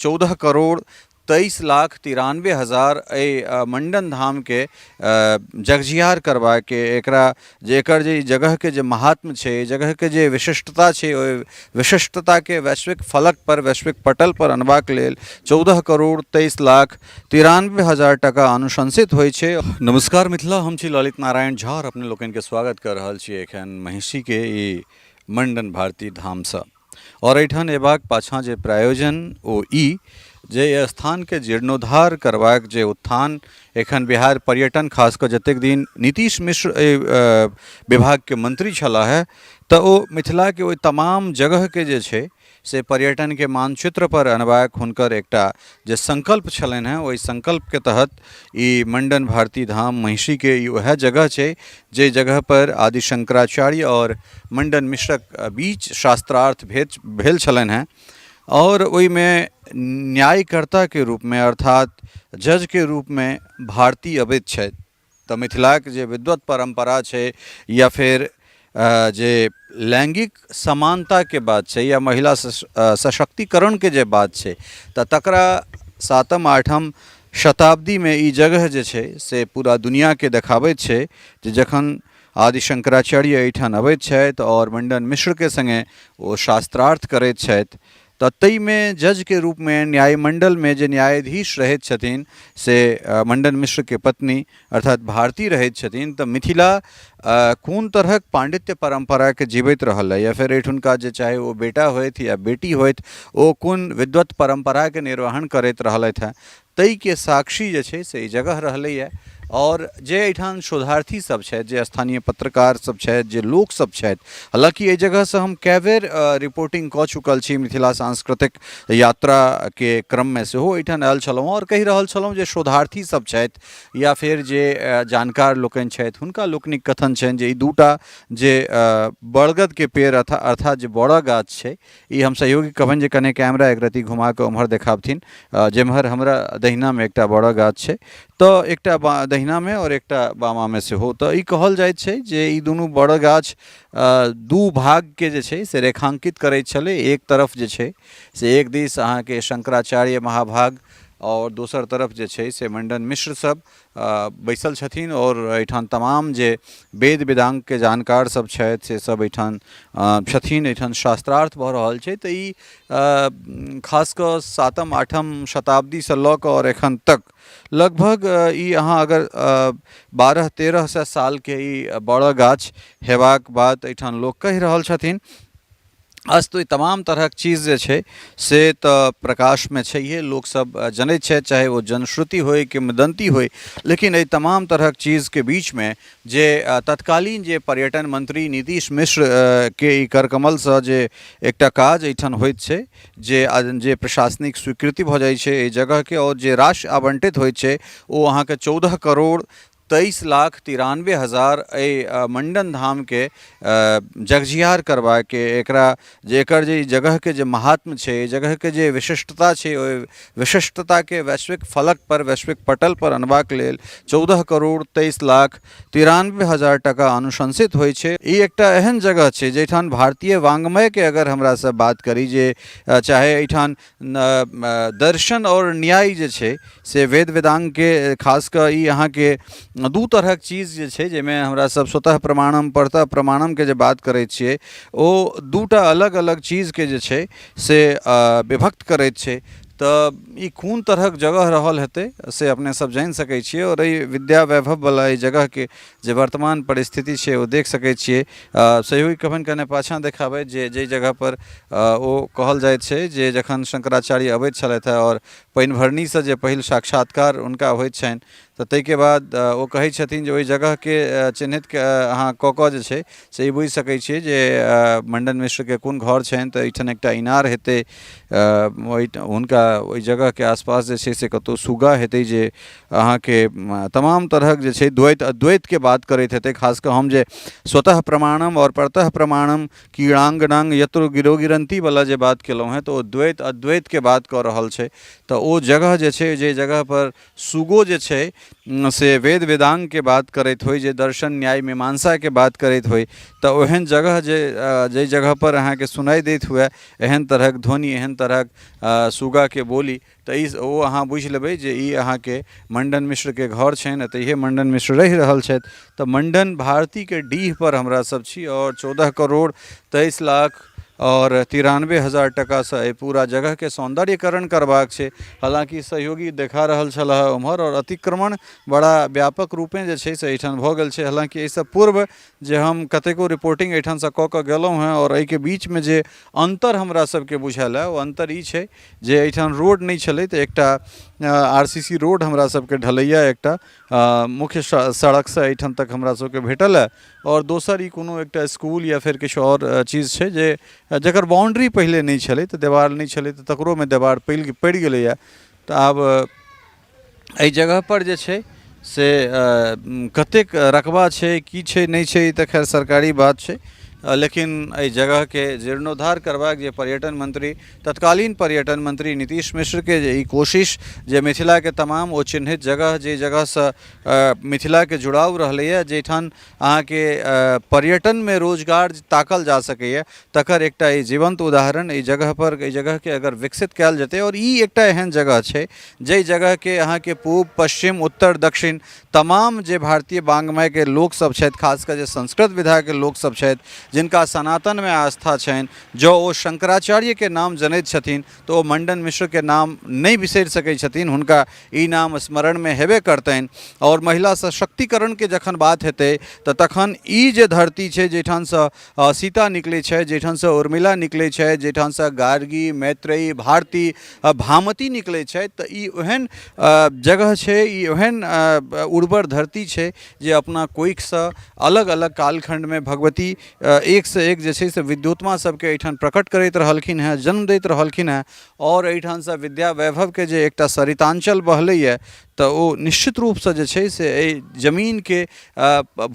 14 करोड़ 23 लाख 93 हजार एहि मंडन धामके जगजियार करबाके, एकरा जे एकर जे जगहके जे महात्म छै, एहि जगहके जे विशिष्टता छै, ओहि विशिष्टताके वैश्विक फलक पर, वैश्विक पटल पर अनबाक लेल 14 करोड़ 23 लाख 93 हजार टाका अनुशंसित होइ छै। नमस्कार मिथिला, हम छी ललित नारायण झा और अपने लोकनिके स्वागत कऽ रहल छी एखन महिषीके ई मंडन भारती धामसँ। आओर एहिठाम अयबाक पाछाँ जे प्रायोजन ओ ई जे एहि स्थानके जीर्णोद्धार करबाक जे उत्थान एखन बिहार पर्यटन खास कऽ जतेक दिन नीतीश मिश्र एहि विभागके मंत्री छलाह हे, तऽ ओ मिथिलाके ओहि तमाम जगहके जे छै से पर्यटनके मानचित्रपर अनबाक हुनकर एकटा जे संकल्प छलनि हेँ, ओहि संकल्पके तहत ई मण्डन भारती धाम महिषीके ई वएह जगह छै जे जगहपर आदि शंकराचार्य आओर मण्डन मिश्रक बीच शास्त्रार्थ भेल छलनि हेँ आओर ओहिमे न्यायकर्ताके रूपमे अर्थात जजके रूपमे भारती अबैत छथि। तऽ मिथिलाक जे विद्वत परम्परा छै या फेर जे लैङ्गिक समानताके बात छै या महिला सशक्तिकरणके जे बात छै, तऽ तकरा सातम आठम शताब्दीमे ई जगह जे छै से पूरा दुनिआँके देखाबैत छै जे जखन आदि शंकराचार्य एहिठाम अबैत छथि आओर मण्डन मिश्रके सङ्गे ओ शास्त्रार्थ करैत छथि, तऽ ताहिमे जजके रूपमे न्यायमण्डलमे जे न्यायाधीश रहैत छथिन से मण्डन मिश्रके पत्नी अर्थात भारती रहैत छथिन। तऽ मिथिला कोन तरहक पाण्डित्य परम्पराके जीबैत रहल या फेर एहिठुनका जे चाहे ओ बेटा होथि या बेटी होथि, ओ कोन विद्वत परम्पराके निर्वहन करैत रहलथि हेँ, ताहिके साक्षी जे छै से ई जगह रहलैए। आओर जे एहिठाम शोधार्थी सब छथि, जे स्थानीय पत्रकार सब छथि, जे लोक सब छथि, हालाँकि एहि जगहसँ हम कए बेर रिपोर्टिंग कऽ चुकल छी, मिथिला सांस्कृतिक यात्राके क्रममे सेहो एहिठाम आयल छलहुँ आओर कहि रहल छलहुँ जे शोधार्थी सब छथि या फेर जे जानकार लोकनि छथि, हुनका लोकनिक कथन छनि जे ई दूटा जे बरगदके पेड़ अर्थात जे बड़ा गाछ छै, ई हम सहयोगी कहबनि जे कने कैमरा एक रत्ती घुमा कऽ ओम्हर देखाबथिन, जेम्हर हमरा दहिनामे एकटा बड़ा गाछ छै, तऽ एकटा दहिनामे आओर एकटा बामामे सेहो। तऽ ई कहल जाइत छै जे ई दुनू बड़ गाछ दू भागके जे छै से रेखाङ्कित करैत छलै। एक तरफ जे छै से एक दिस अहाँके शंकराचार्य महाभाग आओर दोसर तरफ जे छै से मण्डन मिश्र सब बैसल छथिन आओर एहिठाम तमाम जे वेद वेदाङ्गके जानकार सब छथि से सब एहिठाम छथिन, एहिठाम शास्त्रार्थ भऽ रहल छै। तऽ ई खास कऽ सातम आठम शताब्दीसँ लऽ कऽ आओर एखन तक लगभग ई अहाँ अगर 12-13 सए सालके ई बड़ गाछ हेबाक बात एहिठाम लोक कहि रहल छथिन। अस्तु, ई तमाम तरहक चीज जे छै से तऽ प्रकाशमे छैहे, लोकसभ जनैत छथि, चाहे ओ जनश्रुति होइ किंवदन्ती होइ। लेकिन एहि तमाम तरहक चीजके बीचमे जे तत्कालीन जे पर्यटन मंत्री नीतीश मिश्र के ई करकमलसँ जे एकटा काज एहिठाम होइत छै, जे जे प्रशासनिक स्वीकृति भऽ जाइ छै एहि जगहके आओर जे राशि आवंटित होइत छै ओ अहाँके 14 करोड़ 23 लाख 93 हजार एहि मण्डन धामके जगजियार करबाके, एकरा जे एकर जे जगहके जे महात्म छै, एहि जगहके जे विशिष्टता छै, ओहि विशिष्टताके वैश्विक फलक पर, वैश्विक पटल पर अनबाक लेल 14 करोड़ 23 लाख 93 हजार टाका अनुशंसित होइ छै। ई एकटा एहन जगह छै जाहिठाम भारतीय वाङ्मयके अगर हमरा सब बात करी जे चाहे एहिठाम दर्शन आओर न्याय जे छै से वेद वेदाङ्गके खास कऽ ई अहाँके दू तरहक चीज जे छै, जाहिमे हमरा सब स्वतः प्रमाणम परतः प्रमाणमके जे बात करै छियै, ओ दूटा अलग अलग चीजके जे छै से विभक्त करैत छै। तऽ ई कोन तरहक जगह रहल हेतै से अपने सब जानि सकै छियै आओर एहि विद्या वैभववला एहि जगहके जे वर्तमान परिस्थिति छै ओ देख सकै छियै। सहयोगी कखन कने पाछाँ देखाबै जे जाहि जगहपर ओ कहल जाइत छै जे जखन शंकराचार्य अबैत छलथि हेँ आओर पानिभरनीसँ जे पहिल साक्षात्कार हुनका होइत छनि, तऽ ताहिके बाद ओ कहै छथिन जे ओहि जगहके चिन्हित अहाँ कऽ कऽ जे छै से ई बुझि सकै छियै जे मण्डन मिश्रके कोन घर छनि। तऽ एहिठाम एकटा इनार हेतै, ओहि हुनका ओहि जगहके आसपास जे छै से कतहु सुग्गा हेतै, जे अहाँके तमाम तरहक जे छै द्वैत अद्वैतके बात करैत हेतै। खास कऽ हम जे स्वतः प्रमाणम आओर परतः प्रमाणम कीड़ाङ्गनाङ्ग यत्र गिरो गिरन्तीवला जे बात केलहुँ हेँ, तऽ ओ द्वैत अद्वैतके बात कऽ रहल छै। तऽ ओ जगह जे छै, जे जगहपर सुगो जे छै से वेद वेदाङ्गके बात करैत होइ, जे दर्शन न्याय मीमांसाके बात करैत होइ, तऽ ओहन जगह जे जाहि जगहपर अहाँके सुनाइ दैत हुए एहन तरहक ध्वनि, एहन तरहक सुग्गाके बोली, तऽ ई ओ अहाँ बुझि लेबै जे ई अहाँके मण्डन मिश्रके घर छनि, एतहिए मण्डन मिश्र रहि रहल छथि। तऽ मण्डन भारतीके डीहपर हमरा सब छी आओर 14 करोड़ 23 लाख आओर 93 हजार टाकासँ एहि पूरा जगहके सौन्दर्यकरण करबाक छै। हालाँकि सहयोगी देखा रहल छल हँ ओम्हर आओर अतिक्रमण बड़ा व्यापक रूपेँ जे छै से एहिठाम भऽ गेल छै। हालाँकि एहिसँ पूर्व जे हम कतेको रिपोर्टिंग एहिठामसँ कऽ कऽ गेलहुँ हेँ आओर एहिके बीचमे जे अन्तर हमरा सबके बुझायल हँ, ओ अन्तर ई छै जे एहिठाम रोड नहि छलै, तऽ एकटा आरसीसी रोड हमरा सबके ढलैया एकटा मुख्य सड़कसँ एहिठाम तक हमरा सबके भेटल हँ। आओर दोसर ई कोनो एकटा इसकुल या फेर किछु आओर चीज छै जे जकर बाउण्ड्री पहिले नहि छलै, तऽ देवाल नहि छलै, तऽ तकरोमे देवाल पड़ि गेलैए। तऽ आब एहि जगहपर जे छै से कतेक रकबा छै, की छै, नहि छै, ई तऽ खैर सरकारी बात छै, लेकिन एहि जगहके जीर्णोद्धार करबाक जे पर्यटन मंत्री, तत्कालीन पर्यटन मंत्री नीतीश मिश्रके जे ई कोशिश जे मिथिलाके तमाम ओ चिन्हित जगह, जे जगहसँ मिथिलाके जुड़ाव रहलैए, जाहिठाम अहाँके पर्यटनमे रोजगार ताकल जा सकैए, तकर एकटा ई जीवन्त उदाहरण एहि जगहपर, एहि जगहके अगर विकसित कयल जेतै। आओर ई एकटा एहन जगह छै जाहि जगहके अहाँके पूब, पश्चिम, उत्तर, दक्षिण तमाम जे भारतीय वाङ्मयके लोकसभ छथि, खास कऽ जे संस्कृत विधाके लोकसभ छथि, जिनका सनातनमे आस्था छनि, जँ ओ शंकराचार्यके नाम जनैत छथिन तऽ ओ मण्डन मिश्रके नाम नहि बिसरि सकै छथिन, हुनका ई नाम स्मरणमे हेबे करतनि। आओर महिला सशक्तिकरणके जखन बात हेतै तऽ तखन ई जे धरती छै, जाहिठामसँ सीता निकलै छै, जाहिठामसँ उर्मिला निकलै छै, जाहिठामसँ गार्गी, मैत्रेयी, भारती, भामती निकलै छै, तऽ ई ओहन जगह छै, ई ओहन उर्वर धरती छै जे अपना कोखिसँ अलग अलग कालखण्डमे भगवती एकसँ एक जे छै से विद्योत्मा सबके एहिठाम प्रकट करैत रहलखिन हेँ, जन्म दैत रहलखिन हेँ। आओर एहिठामसँ विद्या वैभवके जे एकटा सरिताञ्चल बहलैए, तऽ ओ निश्चित रूपसँ जे छै से एहि जमीनके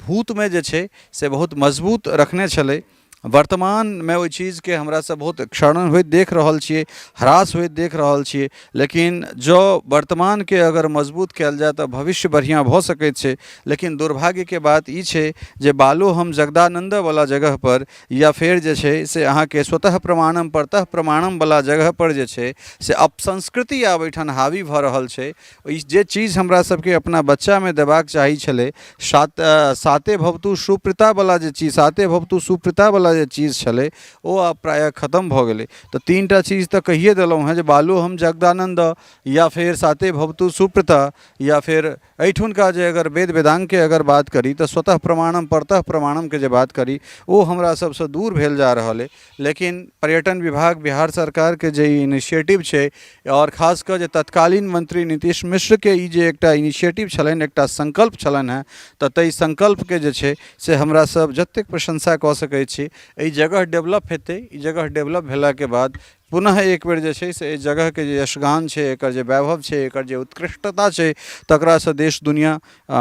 भूतमे जे छै से बहुत मजबूत रखने छलै। वर्तमानमे ओहि चीजके हमरा सब बहुत क्षरण होइत देख रहल छियै, ह्रास होइत देख रहल छियै, लेकिन जँ वर्तमानके अगर मजबूत कयल जाय तऽ भविष्य बढ़िआँ भऽ सकैत छै। लेकिन दुर्भाग्यके बात ई छै जे बालो हम जगदानन्दवला जगहपर या फेर जे छै से अहाँके स्वतः प्रमाणम परतः प्रमाणमवला जगहपर जे छै से अपसंस्कृति आब एहिठाम हावी भऽ रहल छै। ई जे चीज हमरा सबके अपना बच्चामे देबाक चाही छलै, साते भवतु सुप्रीतावला जे चीज, साते भवतु सुप्रीतावला जे चीज छलै, ओ आब प्रायः खतम भऽ गेलै। तऽ तीन टा चीज तऽ कहिए देलहुँ हेँ जे बालो हम जगदानन्द या फेर साते भवतु सुप्रीता या फेर एहिठुनका जे अगर वेद वेदाङ्गके अगर बात करी तऽ स्वतः प्रमाणम परतः प्रमाणमके जे बात करी, ओ हमरा सबसँ दूर भेल जा रहल अइ। लेकिन पर्यटन विभाग बिहार सरकारके जे ई इनिशिएटिव छै आओर खास कऽ जे तत्कालीन मंत्री नीतीश मिश्रके ई जे एकटा इनिशिएटिव छलनि, एकटा संकल्प छलनि हेँ, तऽ ताहि संकल्पके जे छै से हमरा सब जतेक प्रशंसा कऽ सकै छी। एहि जगह डेवलप हेतै, ई जगह डेवलप भेलाके बाद पुनः एक बेर जे छै से एहि जगहके जे यशगान छै, एकर जे वैभव छै, एकर जे उत्कृष्टता छै, तकरासँ देश दुनिआ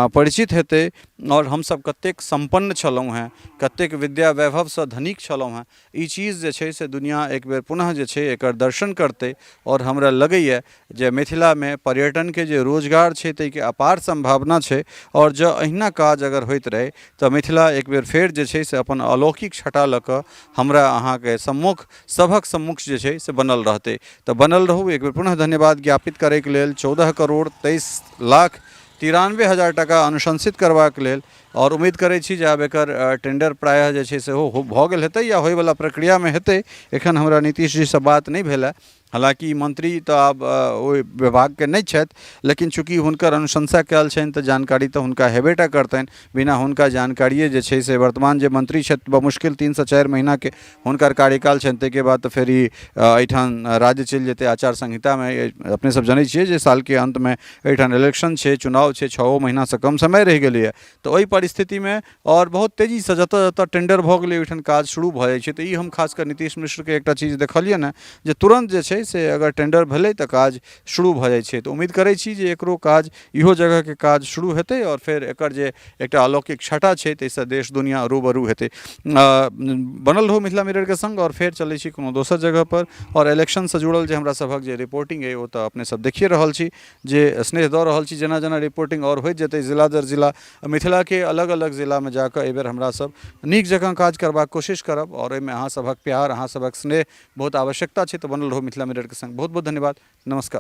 परिचित हेतै आओर हमसब कतेक सम्पन्न छलहुँ हेँ, कतेक विद्या वैभवसँ धनिक छलहुँ हेँ, ई चीज जे छै से दुनिआ एक बेर पुनः जे छै एकर दर्शन करतै। आओर हमरा लगैए जे मिथिलामे पर्यटनके जे रोजगार छै ताहिके अपार सम्भावना छै आओर जँ अहिना काज अगर होइत रहै तऽ मिथिला एक बेर फेर जे छै से अपन अलौकिक छटा लऽ कऽ हमरा अहाँके सम्मुख, सभक सम्मुख जे छै से बनल रहतै। तऽ बनल रहू। एक बेर पुनः धन्यवाद ज्ञापित करैके लेल 14 करोड़ 23 लाख 93 हजार टाका अनुशंसित करबाक लेल। आओर उम्मीद करै छी जे आब एकर टेंडर प्रायः जे छै सेहो भऽ गेल हेतै या होइवला प्रक्रियामे हेतै। एखन हमरा नीतीश जीसँ बात नहि भेल हँ। हालाँकि ई मंत्री तऽ आब ओहि विभागके नहि छथि, लेकिन चूँकि हुनकर अनुशंसा कयल छनि तऽ जानकारी तऽ हुनका हेबे टा करतनि। बिना हुनका जानकारिए जे छै से वर्तमान जे मंत्री छथि, बमुश्किल 3सँ 4 महीनाके हुनकर कार्यकाल छनि, ताहिके बाद तऽ फेर ई एहिठाम राज्य चलि जेतै। आचार संहितामे अपने सब जनै छियै जे सालके अन्तमे एहिठाम इलेक्शन छै, चुनाव छै, 6 महीनासँ कम समय रहि गेलैए। तऽ ओहि परिस्थितिमे आओर बहुत तेजीसँ जतऽ जतऽ टेंडर भऽ गेलै, ओहिठाम काज शुरू भऽ जाइ छै। तऽ ई हम खास कऽ नीतीश मिश्रके एकटा चीज देखलियनि हँ जे तुरन्त जे छै छै से अगर टेंडर भेलै तऽ काज शुरू भऽ जाइ छै। तऽ उम्मीद करै छी जे एकरो काज, इहो जगहके काज शुरू हेतै आओर फेर एकर जे एकटा अलौकिक छटा छै ताहिसँ देश दुनिया रूबरू हेतै। बनल रहू मिथिला मिररके सङ्ग। आओर फेर चलै छी कोनो दोसर जगहपर आओर इलेक्शनसँ जुड़ल जे हमरा सभक जे रिपोर्टिंग अइ ओ तऽ अपने सब देखिए रहल छी जे स्नेह दऽ रहल छी। जेना जेना रिपोर्टिंग आओर होइत जेतै, जिला दर जिला मिथिलाके अलग अलग जिलामे जाकऽ एहिबेर हमरा सब नीक जकाँ काज करबाक कोशिश करब आओर ओहिमे अहाँ सभक प्यार, अहाँ सभक स्नेह बहुत आवश्यकता छै। तऽ बनल रहू मिथिला मिररके सङ्ग। बहुत बहुत धन्यवाद, नमस्कार।